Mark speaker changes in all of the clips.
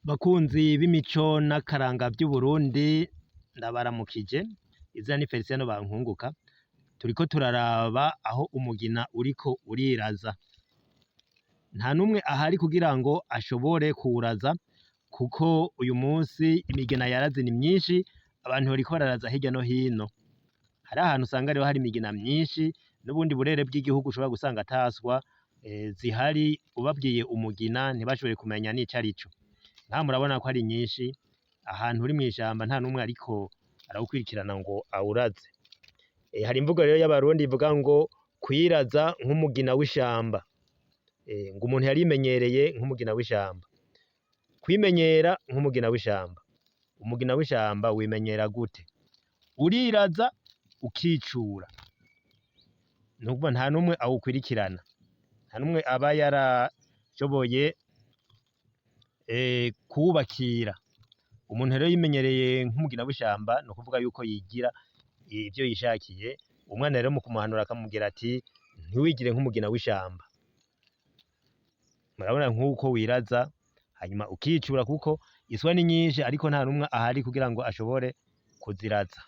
Speaker 1: Bakunzi b'imico n'akaranga vy'Uburundi ndabaramukije, izina ni Felicien Bankunguka, turiko turaraba aho umugina uriko uriraza, nta numwe ahari kugira ngo ashobore kuwuraza kuko uyu munsi imigina yaraze ni myinshi, abantu bariko bararaza hirya no hino, hariho ahantu usanga rero hari imigina myinshi n'ubundi burere bw'igihugu ushobora gusanga ataswa zihari, ubabwiye umugina ntibashobore kumenya n'ico arico. Ngaha murabona ko ari nyinshi, ahantu uri mw'ishamba nta numwe ariko arawukwirikirana ngo awuraze. Hari imvugo rero y'abarundi ivuga ngo kwiraza nk'umugina w'ishamba, ngo umuntu yarimenyereye nk'umugina w'ishamba, kwimenyera nk'umugina w'ishamba. Umugina w'ishamba wimenyera gute? Uriraza ukicura, nukuvuga nta numwe awukwirikirana, nta numwe aba yarashoboye kuwubakira. Umuntu rero yimenyereye nk'umugina w'ishamba nukuvuga yuko yigira ivyo yishakiye, umwana rero mu kumuhanura akamubwira ati ntiwigire nk'umugina w'ishamba. Murabona nkuko wiraza hanyuma ukicura kuko iswa ni nyinshi ariko nta numwe ahari kugira ngo ashobore kuziraza.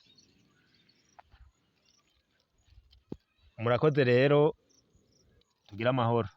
Speaker 1: Murakoze rero tugire amahoro.